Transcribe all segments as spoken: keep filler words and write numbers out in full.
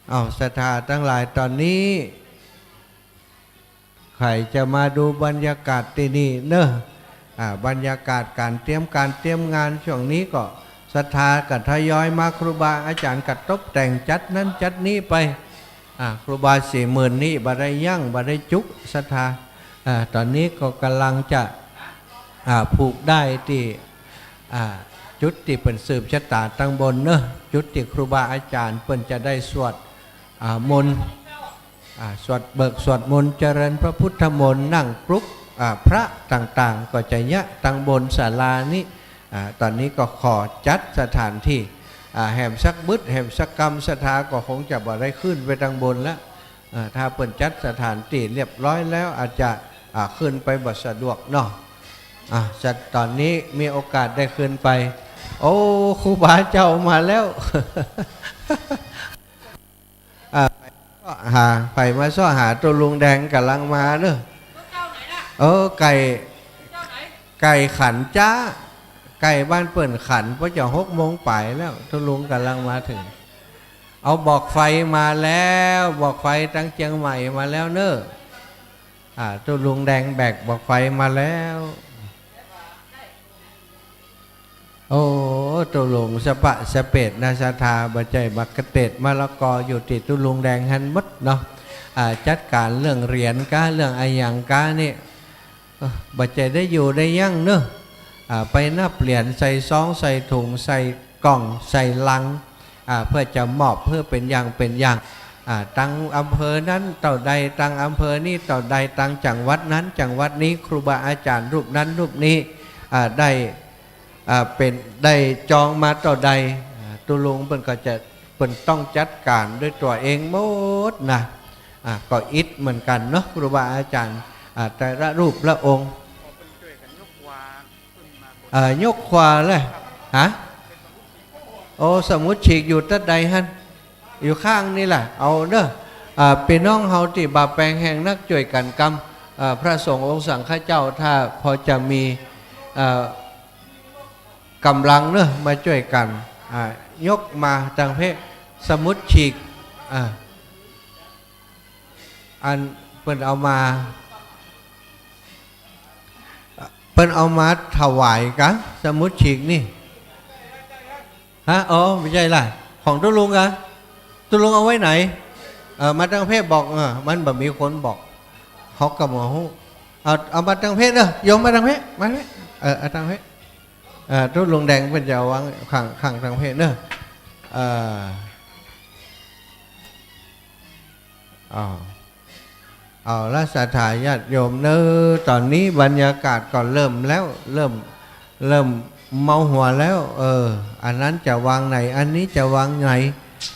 เอาศรัทธาตังหลาย ต๋อนนี้ใผจะมาดูบรรยากาศตี้นี่เนาะ อ่า บรรยากาศก๋านเตรียมก๋านเตรียมงาน ช่วงนี้ก็ศรัทธาก็ทยอยมา ครูบาอาจ๋ารย์ก็ตบแต่งจัดนั้นจัดนี้ไป อ่า ครูบาสี่หมื่นนี่บ่ได้ยั้งบ่ได้จุกศรัทธา อ่า ต๋อนนี้ก็ก่ำลังจะ อ่า ผูกด้ายตี้ อ่า จุดตี้เปิ้นสืบชะต๋าตังบนเนาะ จุดตี้ครูบาอาจ๋ารย์เปิ้นจะได้สวด อ่า มนต์ อ่า สวดเบิกสวดมนต์ เจริญพระพุทธมนต์ นั่งปลุก อ่า พระต่างๆ ก็จะเยียะตังบนศาลานี้ อ่า ต๋อนนี้ก็ขอจัดสถานตี้ อ่า แหมสักบึดแหมสักกำ ศรัทธาก็คงจะบ่ได้ขึ้นไปตังบนละ อ่า ถ้าเปิ้นจัดสถานตี้เรียบร้อยแล้ว อาจจะ อ่า ขึ้นไปบ่สะดวกเนาะ อ่า ต๋อนนี้มีโอกาสได้ขึ้นไป โอ้ ครูบาเจ้ามาแล้ว อ่า หา ใผมาเซาะหาตุ๊ลุงแดงก่ำลังมาเนาะ เออ ใก้ ใก้ขันจ๊ะ ใก้บ้านเปิ้นขัน เพราะจะหกโมงป๋ายแล้ว ตุ๊ลุงก่ำลังมาเถิง เอาบอกไฟมาแล้ว บอกไฟตังเจียงใหม่มาแล้วเนาะ อ่า ตุ๊ลุงแดงแบกบอกไฟมาแล้ว โอ้ ตุ๊ลุงสะปะสะเปดนะศรัทธา บ่ใจ้มากระเตดมะละกออยู่ตี้ตุ๊ลุงแดงหั้นหมดเนาะ อ่า จัดก๋านเรื่องเหรียญก๊า เรื่องอะหยังก๊านี่ เออ บ่ใจ้ได้อยู่ได้ยั้งเนาะ อ่า ไปนับเหรียญใส่ซอง ใส่ถุง ใส่ก่อง ใส่ลัง อ่า เปื้อจะมอบหื้อเป๋นอย่างเป๋นอย่าง อ่า ตังอำเภอนั้นเต้าใด ตังอำเภอนี้เต้าใด ตังจังหวัดนั้นจังหวัดนี้ ครูบาอาจ๋ารย์รูปนั้นรูปนี้ อ่า ได้ อ่า เป๋น ได้จองมาเต้าใด อ่า ตุ๊ลุงเปิ้นก็จะ เปิ้นต้องจัดก๋านด้วยตั๋วเองหมดนะ อ่า ก็อิดเหมือนกั๋นเนาะ ครูบาอาจ๋ารย์ อ่า แต่ละรูปละองค์ เอ่อ ยกขวาเลย ฮะ โอ้ สมุดฉีกอยู่ตั๊ดใดหั้น อยู่ข้างนี่แหละ เอาเนาะ อ่า ปี้น้องเฮาตี้บ่าแปงแฮงนัก จ้วยกั๋นกำ เอ่อ พระสงฆ์องค์สังฆเจ้า ถ้าพอจะมี เอ่อ ก๋ำลังเนาะ มาจ้วยกั๋น อ่า ยกมาตังเพะ สมุดฉีก อ่า อันเปิ้นเอามา เปิ้นเอามาถวายกา สมุดฉีกนี่ ฮะ อ๋อ บ่ใจ้ละ ของตุ๊ลุงกา ตุ๊ลุงเอาไว้ไหน เออ มาตังเพะบอก เออ มันบ่มีคนบอก เขาก็บ่ฮู้ เอา เอามาตังเพะเนาะ โยมมาตังเพะ มาเพะ เออ เอาตังเพะ เออ ตุ๊ลุงแดงเปิ้นจะวางข้าง ข้างตังเพะเนาะ เออ อ้าว เอาละศรัทธาญาติโยมเนาะ ต๋อนนี้บรรยากาศก็เริ่มแล้ว เริ่ม เริ่มเมาหัวแล้ว เออ อันนั้นจะวางไหน อันนี้จะวางไหน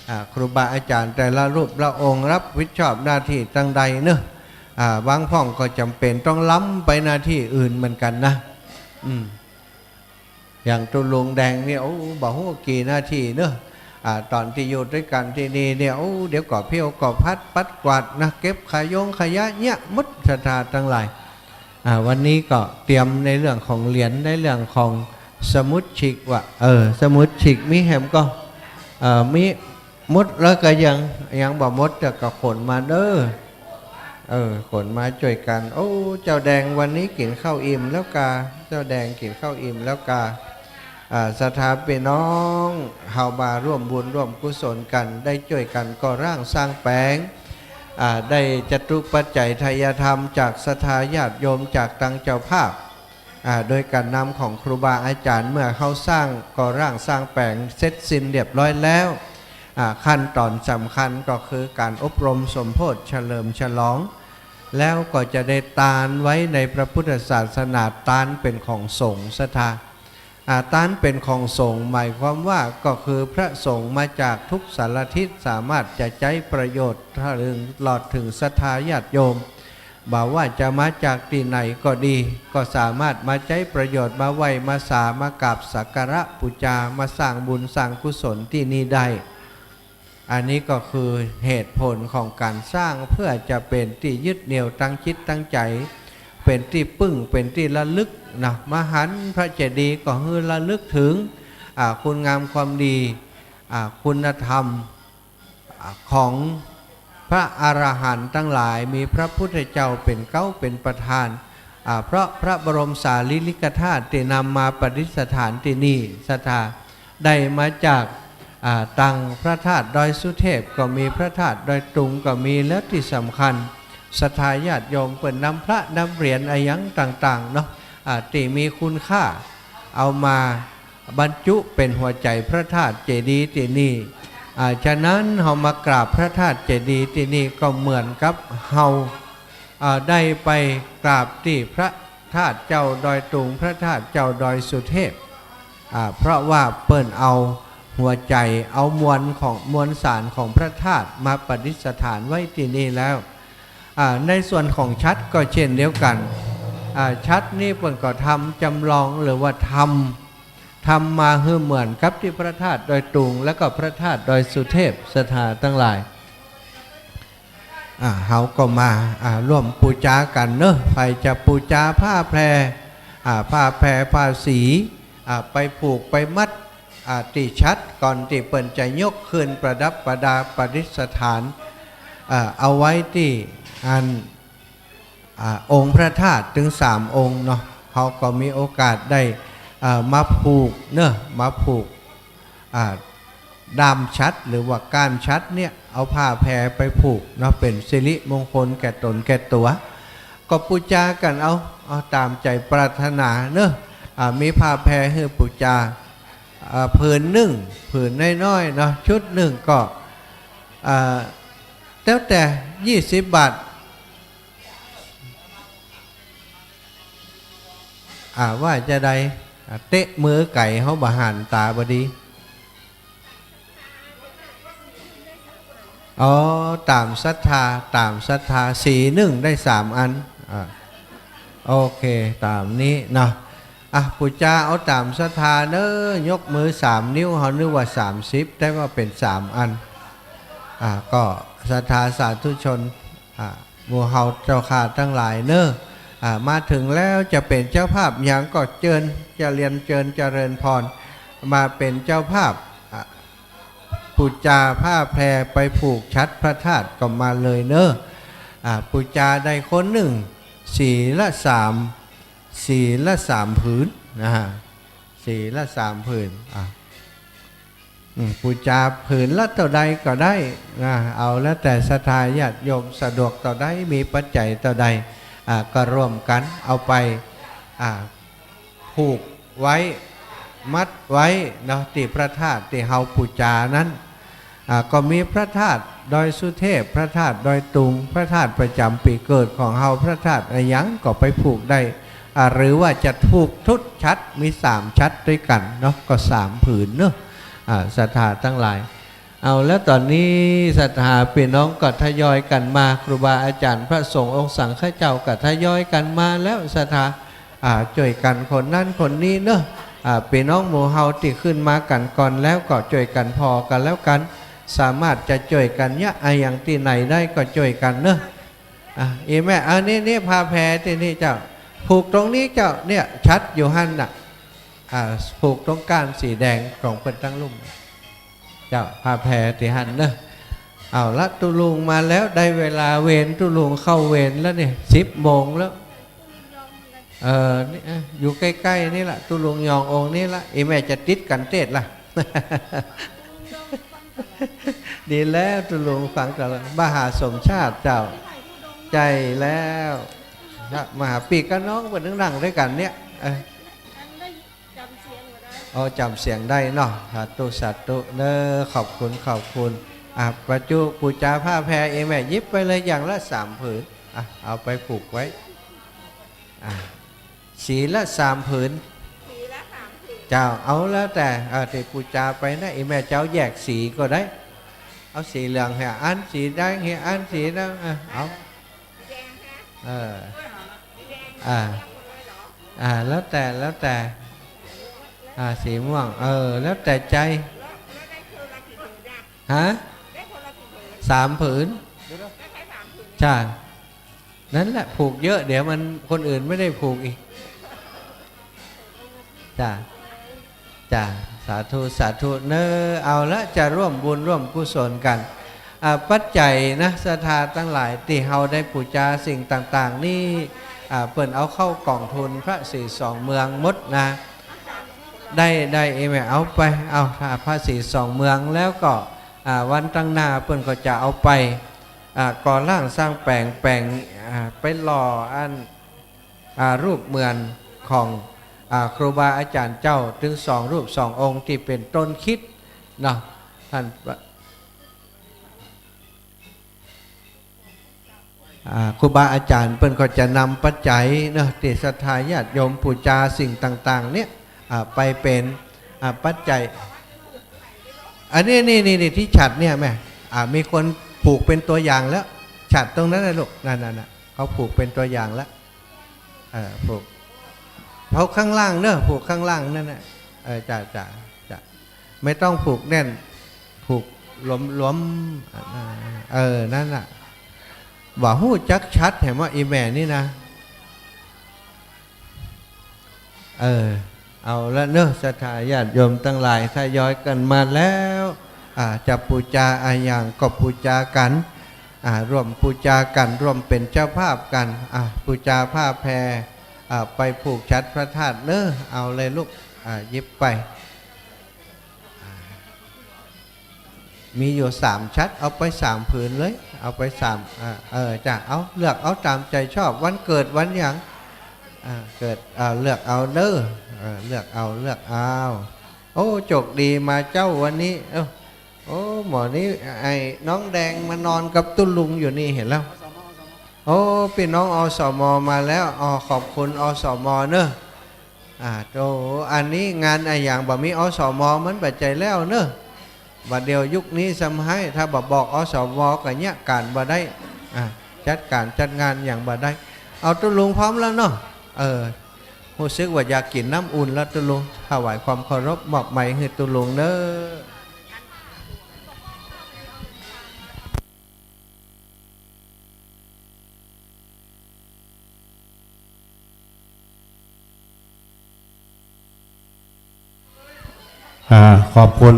อ่า ครูบาอาจ๋ารย์แต่ละรูปละองค์รับผิดชอบหน้าตี้ตังใดเนาะ อ่า บางพ่องก็จ๋ำเป๋นต้องล้ำไปหน้าตี้อื่นเหมือนกั๋นนะ อืม อย่างตุ๊ลุงแดงเนี่ย โอ้ บ่ฮู้กี่หน้าตี้เนาะ อ่า ต๋อนตี้อยู่ด้วยกั๋นตี้นี่เนี่ย โอ้ เดี๋ยวก็เผี้ยวก็พัด ปัดกวาดนะ เก็บขยงขยะเยียะหมดศรัทธาตังหลาย อ่า วันนี้ก็เตรียมในเรื่องของเหรียญ ในเรื่องของสมุดฉีกว่า เออ สมุดฉีกมีแหมก่อ เออ มี หมดแล้วก็ยัง ยังบ่หมด แต่ก็ขนมาเนาะ เออ ขนมาจ้วยกั๋น โอ้ เจ้าแดงวันนี้กิ๋นข้าวอิ่มแล้วกา เจ้าแดงกิ๋นข้าวอิ่มแล้วกา อ่า ศรัทธาปี้น้องเฮามาร่วมบุญร่วมกุศลกั๋น ได้จ้วยกั๋นก่อร่างสร้างแป๋ง อ่า ได้จตุปัจจัยทายธรรมจากศรัทธาญาติโยม จากตังเจ้าภาพ อ่า โดยก๋านนำของครูบาอาจ๋ารย์ เมื่อเฮาสร้างก่อร่างสร้างแป๋งเสร็จสิ้นเรียบร้อยแล้ว อ่า ขั้นต๋อนสำคัญก็คือก๋านอบรมสมโภชเฉลิมฉลอง แล้วก็จะได้ตานไว้ในพระพุทธศาสนา ตานเป๋นของสงฆ์ศรัทธา อ่า ตานเป๋นของสงฆ์หมายความว่าก็คือพระสงฆ์มาจากทุกสารทิศสามารถจะใจ๊ประโยชน์ตลอดเถิงศรัทธาญาติโยม บ่ว่าจะมาจากตี้ไหนก็ดี ก็สามารถมาใจ๊ประโยชน์ มาไหว้ มาสา มากราบสักการะปู๋จา มาสร้างบุญสร้างกุศลตี้นี่ได้ อันนี้ก็คือเหตุผลของก๋านสร้าง เปื้อจะเป๋นตี้ยึดเหนี่ยวตังจิตตังใจ๋ เป๋นตี้ปึ้ง เป๋นตี้ระลึกนะ มาหันพระเจดีย์ก็หื้อระลึกเถิง อ่า คุณงามความดี อ่า คุณธรรม ของพระอรหันต์ตังหลาย มีพระพุทธเจ้าเป๋นเก๊าเป๋นประธาน อ่า เพราะพระบรมสารีริกธาตุตี้นำมาประดิษฐานตี้นี่ ศรัทธา ได้มาจาก อ่า ตังพระธาตุดอยสุเทพก็มี พระธาตุดอยตุงก็มี แล้วตี้สำคัญ ศรัทธาญาติโยมเปิ้นนำพระนำเหรียญอะหยังต่างๆ เนาะ อ่า ตี้มีคุณค่า เอามาบรรจุเป๋นหัวใจ๋พระธาตุเจดีย์ตี้นี่ อ่า ฉะนั้นเฮามากราบพระธาตุเจดีย์ตี้นี่ก็เหมือนกับเฮา อ่า ได้ไปกราบตี้พระธาตุเจ้าดอยตุง พระธาตุเจ้าดอยสุเทพ อ่า เพราะว่าเปิ้นเอาหัวใจ๋ เอามวลของ มวลสารของพระธาตุมาประดิษฐานไว้ตี้นี่แล้ว อ่า ในส่วนของฉัตรก็เช่นเดียวกั๋น อ่า ฉัตรนี่เปิ้นก็ทำจำลองหรือว่าทำ ทำมาหื้อเหมือนกับตี้พระธาตุดอยตุง แล้วก็พระธาตุดอยสุเทพ ศรัทธาตังหลาย อ่า เฮาก็มา อ่า ร่วมปู๋จากั๋นเนาะ ใผจะปู๋จาผ้าแพร อ่า ผ้าแพร ผ้าสี อ่า ไปผูกไปมัด อ่า ตี้ฉัตรก่อนตี้เปิ้นจะยกขึ้นประดับประดาประดิษฐาน อ่า เอาไว้ตี้อั้น อ่า องค์พระธาตุตึงสามองค์เนาะ เฮาก็มีโอกาสได้ อ่า มาผูกเนาะ มาผูก อ่า ด้ามฉัตรหรือว่าก้านฉัตรเนี่ย เอาผ้าแพรไปผูกเนาะ เป๋นสิริมงคลแก่ต๋นแก่ตั๋ว ก็ปู๋จากั๋นเอา เอาต๋ามใจ๋ปรารถนาเนาะ อ่า มีผ้าแพรหื้อปู๋จา อ่า ผืนนึ่ง ผืนน้อยๆ เนาะ ชุดนึ่งก็ อ่า แล้วแต่ ยี่สิบบาท อ่า ว่าจาใด อ่า เต๊ะมือไก๋เฮาบ่หันต๋าบ่ดี อ๋อ ต๋ามศรัทธา ต๋ามศรัทธา สีนึ่งได้สามอัน อ่า โอเค ต๋ามนี้เนาะ อ่ะ ปู๋จาเอาต๋ามศรัทธาเนาะ ยกมือสามนิ้ว เฮานึกว่าสามสิบ แต่ว่าเป๋นสามอัน อ่า ก็ศรัทธาสาธุชน อ่า หมู่เฮาเจ้าข้าตังหลายเนาะ อ่า มาเถิงแล้วจะเป๋นเจ้าภาพหยังก็เจิญ จะเรียนเจิญเจริญพร มาเป๋นเจ้าภาพ อ่า ปู๋จาผ้าแพรไปผูกฉัตรพระธาตุก็มาเลยเนาะ อ่า ปู๋จาได้คนนึ่ง สีละสาม สีละสามผืนนะฮะ สีละสามผืน อ่ะ อืม ปู๋จาผืนละเต้าใดก็ได้นะ เอาแล้วแต่ศรัทธาญาติโยมสะดวกเต้าใด มีปัจจัยเต้าใด อ่า ก็ร่วมกั๋นเอาไป อ่า ผูกไว้ มัดไว้เนาะ ตี้พระธาตุตี้เฮาปู๋จานั้น อ่า ก็มีพระธาตุดอยสุเทพ พระธาตุดอยตุง พระธาตุประจ๋ำปี๋เกิดของเฮา พระธาตุอะหยังก็ไปผูกได้ อ่า หรือว่าจะผูกทุกฉัตร มีสามฉัตรด้วยกั๋นเนาะ ก็สามผืนเนาะ อ่า ศรัทธาตังหลาย เอาแล้วต๋อนนี้ศรัทธาปี้น้องก็ทยอยกั๋นมา ครูบาอาจ๋ารย์พระสงฆ์องค์สังฆเจ้าก็ทยอยกั๋นมาแล้ว ศรัทธา อ่า จ้วยกั๋นคนนั้นคนนี้เนาะ อ่า ปี้น้องหมู่เฮาตี้ขึ้นมากั๋นก่อนแล้วก็จ้วยกั๋นผ่อกั๋นแล้วกั๋น สามารถจะจ้วยกั๋นเยียะอะหยังตี้ไหนได้ก็จ้วยกั๋นเนาะ อ่ะ อีแม่ อันนี้ นี่ผ้าแพรตี้นี่เจ้า ผูกตรงนี้เจ้า เนี่ย ฉัตรอยู่หั้นน่ะ อ่า ผูกตรงก้านสีแดงของเปิ้นตังลุ่ม เจ้า ผ้าแพรตี้หั้นเนาะ เอาละ ตุ๊ลุงมาแล้ว ได้เวลาเวร ตุ๊ลุงเข้าเวรแล้วเนี่ย สิบโมงแล้ว เออ นี่ เออ อยู่ใก้ๆ นี่ละ ตุ๊ลุงยององค์นี้ละ อีแม่จะติดกั๋นเต๊ดละ ดีแล้ว ตุ๊ลุงฟังกั๋นละ มหาสมชาติเจ้า ใจ้แล้ว มหาปีกกับน้องเปิ้นนึ่งนั่งด้วยกั๋นเนี่ย เออ อ๋อ จ๋ำเสียงได้เนาะ สาธุ สาธุเนาะ ขอบคุณ ขอบคุณ อ่ะ ปู๋จา ปู๋จาผ้าแพร อีแม่หยิบไปเลยอย่างละสามผืน อ่ะ เอาไปผูกไว้ อ่ะ สีละสามผืน สีละสามผืน เจ้า เอาแล้วแต่ เออ ตี้ปู๋จาไปนะ อีแม่จะเอาแยกสีก็ได้ เอาสีเหลืองเหียอัน สีแดงเหียอัน สีนั้น เออ เอา เออ อ่า อ่า แล้วแต่ แล้วแต่ อ่า สีม่วง เออ แล้วแต่ใจ๋ ฮะ สามผืน ใช่ นั่นแหละ ผูกเยอะ เดี๋ยวมัน คนอื่นไม่ได้ผูกอีก จ้ะ จ้ะ สาธุ สาธุเนาะ เอาละ จะร่วมบุญร่วมกุศลกั๋น อ่า ปัจจัยนะ ศรัทธาตังหลาย ตี้เฮาได้ปู๋จาสิ่งต่างๆ นี่ อ่า เปิ้นเอาเข้ากองทุนพระศรีสองเมืองหมดนะ ได้ ได้ เอแม่ เอาไป เอา ถ้าพระศรีสองเมืองแล้วก็ อ่า วันตังหน้าเปิ้นก็จะเอาไป อ่า ก่อร่างสร้างแป๋ง แป๋ง อ่า ไปหล่ออัน อ่า รูปเหมือนของ อ่า ครูบาอาจ๋ารย์เจ้า ตึงสองรูปสององค์ตี้เป๋นต้นคิดเนาะ ต้าน อ่า ครูบาอาจ๋ารย์เปิ้นก็จะนำปัจจัยเนาะ ตี้ศรัทธาญาติโยมปู๋จาสิ่งต่างๆ เนี่ย อ่า ไปเป๋น อ่า ปัจจัย อันนี้ นี่ นี่ นี่ ตี้ฉัตรเนี่ยแม่ อ่า มีคนผูกเป๋นตั๋วอย่างแล้ว ฉัตรตรงนั้นน่ะลูก นั่นๆ เขาผูกเป๋นตั๋วอย่างแล้ว เออ ผูก ผูกข้างล่างเนอะ ผูกข้างล่างนั่นน่ะ เออ จ้ะ จ้ะ จ้ะ ไม่ต้องผูกแน่น ผูกหลวมๆ อ่า เออ นั่นน่ะ บ่ฮู้จักฉัตรแหมว่าอีแม่นี่นะ เออ เอาละเนอะ ศรัทธาญาติโยมตังหลาย ทยอยกั๋นมาแล้ว อ่า จะปู๋จาอะหยังก็ปู๋จากั๋น อ่า ร่วมปู๋จากั๋น ร่วมเป๋นเจ้าภาพกั๋น อ่า ปู๋จาผ้าแพร อ่า ไปผูกฉัตรพระธาตุเนอะ เอาเลยลูก อ่า หยิบไป อ่า มีอยู่สามฉัตร เอาไปสามผืนเลย เอาไปสาม อ่า เออ จ้ะ เอา เลือกเอาต๋ามใจ๋ชอบ วันเกิดวันหยัง อ่า เกิด อ่า เลือกเอาเนอะ เออ เลือกเอา เลือกเอา โอ้ โจคดีมาเจ้าวันนี้ เอ้า โอ้ หมอนี้ ไอ้น้องแดงมานอนกับตุ๊ลุงอยู่นี่หันแล้ว โอ้ ปี้น้อง อสม มาแล้ว อ๋อ ขอบคุณ อสม เนอะ อ่า โธ่ อันนี้งานอะหยังบ่มี อสม มันบ่ใจ้แล้วเนอะ บ่าเดี่ยวยุคนี้ซ้ำฮ้าย ถ้าบ่บอก อสม ก็เยียะก๋านบ่ได้ อ่า จัดก๋านจัดงานหยังบ่ได้ เอาตุ๊ลุงพร้อมแล้วเนาะ เออ ฮู้สึกว่าอยากกิ๋นน้ำอุ่นแล้วตุ๊ลุง ถวายความเคารพ มอบไมค์หื้อตุ๊ลุงเนอะ อ่า ขอบคุณ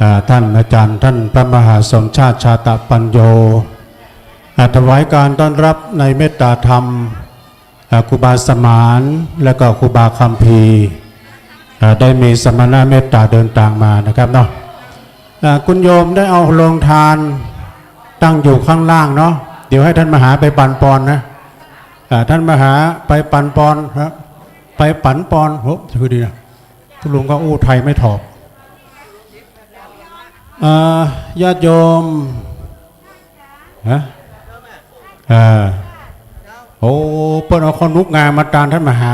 อ่า ต้านอาจ๋ารย์ ต้านพระมหาสมชาติ ชาตะปัญโญ อ่า ถวายการต้อนรับในเมตตาธรรม อ่า ครูบาสมาน และก็ครูบาคัมภีร์ อ่า ได้มีสมณะเมตตาเดินตางมานะครับเนาะ อ่า คุณโยมได้เอาโฮงตานตั้งอยู่ข้างล่างเนาะ เดี๋ยวหื้อต้านมหาไปปันปอนนะ อ่า ต้านมหาไปปันปอนครับ ไปปันปอน โห คือดีนะ ตุ๊ลุงก็อู้ไทยไม่ถอก อ่า ญาติโยม ฮะ อ่า โอ้ เปิ้นเอาข้าวหนุกงามาตานต้านมหา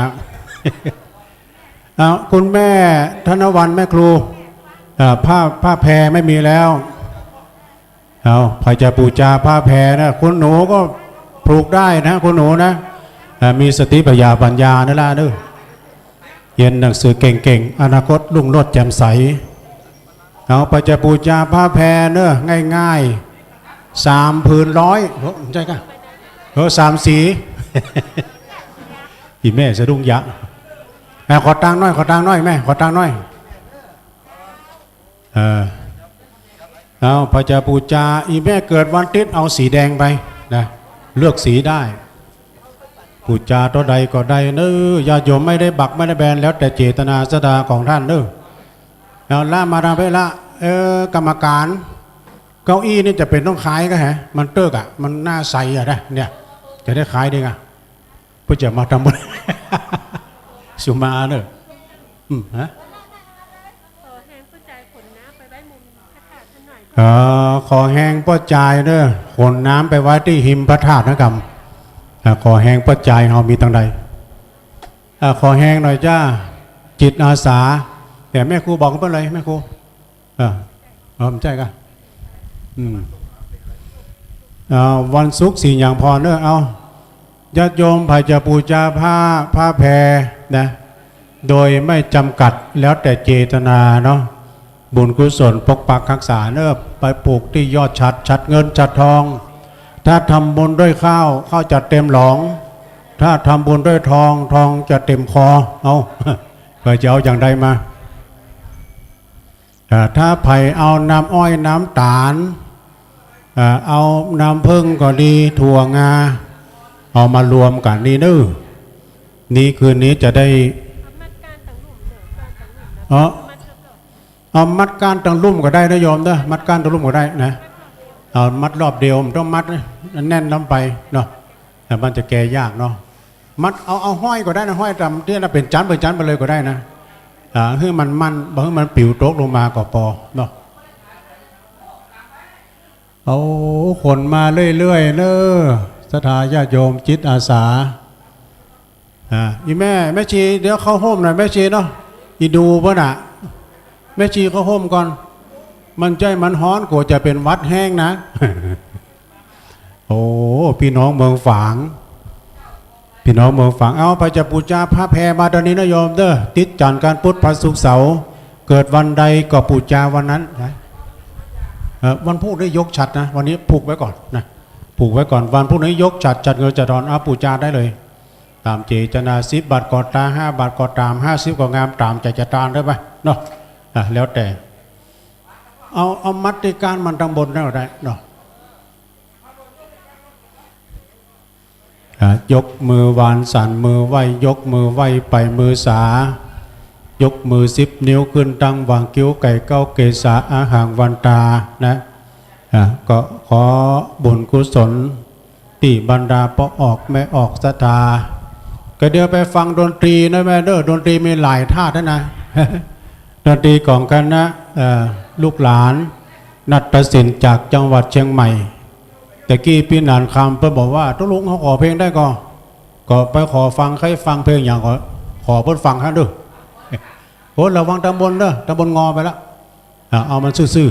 อ่า คุณแม่ธนวรรณ แม่ครู อ่า ผ้า ผ้าแพรไม่มีแล้ว เอา ใผจะปู๋จาผ้าแพรนะ คุณหนูก็ผูกได้นะ คุณหนูนะ อ่า มีสติปัญญา ปัญญานั่นละเนอะ เรียนหนังสือเก่งๆ อนาคตรุ่งโรจน์แจ่มใส เอา ใผจะปู๋จาผ้าแพรเนอะ ง่ายๆ สามผืนร้อย โอ้ ใจ้ก่ะ เออ สามสี อี่แม่สะดุ้งยะ อ่ะ ขอตังค์หน้อย ขอตังค์หน้อยแม่ ขอตังค์หน้อย เออ เอา ใผจะปู๋จา อี่แม่เกิดวันติ๊ด เอาสีแดงไปนะ เลือกสีได้ ปู๋จาเต้าใดก็ได้เนอะ ญาติโยมไม่ได้บักไม่ได้แบน แล้วแต่เจตนาศรัทธาของต้านเนอะ เอาละ มาตางเพละ เออ กรรมการ เก้าอี้นี่จะเป๋นต้องขายก่ะฮะ มันเติ๊กอะ มันหน้าใสอะนะ เนี่ย จะได้ขายดีก่ะ เปื้อจะมาทำบุญ สุมาเนอะ อืม ฮะ ขอแฮงป้อจายขนน้ำไปไว้มุมพระธาตุหน่อย เออ ขอแฮงป้อจายเนอะ ขนน้ำไปไว้ตี้ฮิมพระธาตุนะกำ อ่ะ ขอแฮงป้อจายเฮามีตังใด อ่ะ ขอแฮงหน่อยจ้า จิตอาสา แต่แม่ครูบอกเปิ้นเลย แม่ครู อ่า อ๋อ บ่ใจ้ก่ะ อืม อ่า วันศุกร์สีหยังผ่อเนอะ เอา ญาติโยมใผจะปู๋จาผ้า ผ้าแพรนะ โดยไม่จำกัด แล้วแต่เจตนาเนาะ บุญกุศลปกปักฮักษาเนอะ ไปผูกตี้ยอดฉัตร ฉัตรเงินฉัตรทอง ถ้าทำบุญด้วยข้าว ข้าวจะเต็มหลอง ถ้าทำบุญด้วยทอง ทองจะเต็มคอ เอา ใผจะเอาอย่างใดมา อ่า ถ้าใผเอาน้ำอ้อยน้ำต๋าล อ่า เอาน้ำผึ้งก็ดี ถั่วงา เอามารวมกั๋นนี่เน่อ นี่คืนนี้จะได้ เออ เอามัดก้านตังลุ่มก็ได้นะโยมเน่อ มัดก้านตังลุ่มก็ได้นะ เอามัดรอบเดียว บ่ต้องมัดแน่นล้ำไปเนาะ แต่มันจะแกยากเนาะ มัดเอา เอาห้อยก็ได้นะ ห้อยต๋ามตี้นะ เป๋นจั๊นเป๋นจั๊นไปเลยก็ได้นะ อ่า หื้อมันมั่น บ่หื้อมันปิ๋วตกลงมาก็ปอเนาะ เอาคนมาเรื่อยๆ เน่อ ศรัทธาญาติโยมจิตอาสา อ่า อีแม่ แม่ชี เดี๋ยวเข้าฮ่มหน่อย แม่ชีเนาะ อีดูเปิ้นน่ะ แม่ชีเข้าฮ่มก่อน มันใจ้มันฮ้อน กั๋วจะเป๋นหวัดแฮงนะ โอ้ ปี้น้องเมืองฝาง ปี้น้องเมืองฝาง เอา ใผจะปู๋จาผ้าแพรมาต๋อนนี้นะโยมเน่อ ติดจันทร์ อังคาร พุธ พฤหัส ศุกร์ เสาร์ เกิดวันใดก็ปู๋จาวันนั้นนะ เอ่อ วันพูกนี้ยกฉัตรนะ วันนี้ผูกไว้ก่อนนะ ผูกไว้ก่อน วันพูกนี้ยกฉัตร ฉัตรเงินฉัตรทอง เอาปู๋จาได้เลย ต๋ามเจตนา สิบบาทก็ต๋าม ห้าบาทก็ต๋าม ห้าสิบก็งาม ต๋ามใจ๋จะตานได้ไหมเนาะ อ่ะ แล้วแต่ เอา เอามัดตี้ก้านมันตังบนนั่นก็ได้เนาะ อ่ะ ยกมือวาน สั่นมือไหว้ ยกมือไหว้ไปมือสา ยกมือสิบนิ้วขึ้นตั้งวางคิ้วไก่เก๊าเกสา อะหังวันตานะ อ่ะ ก็ขอบุญกุศลตี้บรรดาป้อออกแม่ออกศรัทธา ก็เดี๋ยวไปฟังดนตรีนะแม่เน่อ ดนตรีมีหลายธาตุนะ ดนตรีของคณะ เอ่อ ลูกหลานนาฏศิลป์จากจังหวัดเชียงใหม่ แต่กี้ปี้หนานคำเปิ้นบอกว่า ตุ๊ลุง เฮาขอเพลงได้ก่อ ก็ไปขอฟัง ใค่ฟังเพลงหยังก็ขอเปิ้นฟังหั้นเน่อ โอ้ ระวังตังบนเน่อ ตังบนงอไปละ อ่ะ เอามันซื่อ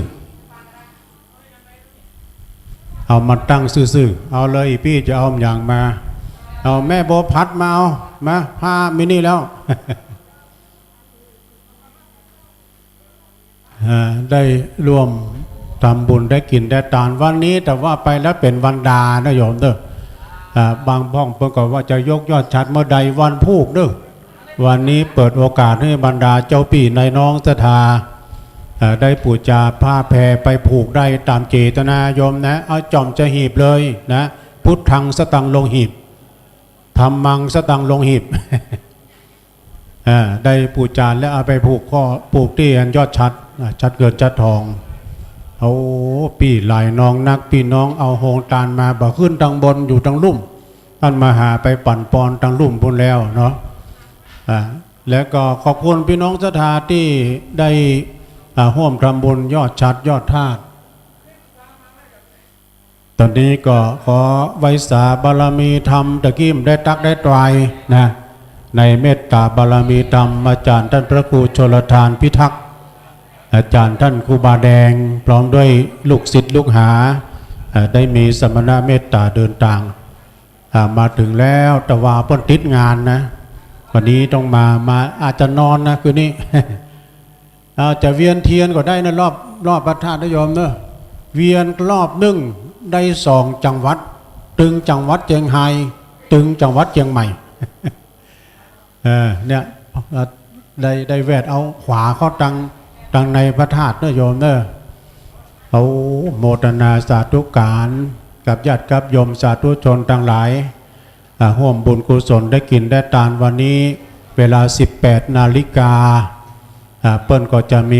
ๆ เอามาตั้งซื่อๆ เอาเลย อีปี้จะเอาหยังมา เอาแม่บัวผัดมา เอามา ผ้ามีนี่แล้ว อ่า ได้ร่วมทำบุญ ได้กิ๋นได้ตาน วันนี้แต่ว่าไปแล้วเป๋นวันดานะโยมเน่อ อ่า บางพ่องเปิ้นก็ว่าจะยกยอดฉัตรเมื่อใด วันพูกเน่อ วันนี้เปิดโอกาสหื้อบรรดาเจ้าปี้นายน้องศรัทธา อ่า ได้ปู๋จาผ้าแพรไปผูกได้ต๋ามเจตนาโยมนะ เอาจ่อมจะหีบเลยนะ พุทธังสะตังลงหีบ ธัมมังสะตังลงหีบ อ่า ได้ปู๋จาแล้วเอาไปผูก ก็ผูกตี้อันยอดฉัตร อ่า ฉัตรเงินฉัตรทอง โอ้ ปี้หลายนองนัก ปี้น้องเอาโฮงตานมา บ่ขึ้นตังบน อยู่ตังลุ่ม อันมาหาไปปั๋นปอนตังลุ่มปู๊นแล้วเนาะ อ่า แล้วก็ขอบคุณปี้น้องศรัทธาตี้ได้ อ่า ฮ่วมทำบุญยอดฉัตรยอดธาตุ ต๋อนนี้ก็ขอไหว้สาบารมีธรรม ตะกี้ได้ตั๊กได้ตวายนะ ในเมตต๋าบารมีธรรม อาจ๋ารย์ต้านพระครูชลทานพิทักษ์ อาจ๋ารย์ต้านครูบาแดง พร้อมด้วยลูกศิษย์ลูกหา เอ่อ ได้มีสมณะเมตต๋าเดินตาง อ่า มาเถิงแล้ว แต่ว่าเปิ้นติดงานนะ วันนี้ต้องมา มา อาจจะนอนนะคืนนี้ เอา จะเวียนเทียนก็ได้นะ รอบ รอบพระธาตุนะโยมเน่อ เวียนรอบนึ่งได้สองจังหวัด ตึงจังหวัดเจียงฮาย ตึงจังหวัดเจียงใหม่ เออ เนี่ย ได้ ได้แวดเอาขวาเข้าตัง ตังในพระธาตุเน่อโยมเน่อ เอาโมทนาสาธุก๋านกับญาติกับโยมสาธุชนตังหลาย อ่า ฮ่วมบุญกุศลได้กิ๋นได้ตานวันนี้ เวลาสิบแปดนาฬิกา อ่า เปิ้นก็จะมี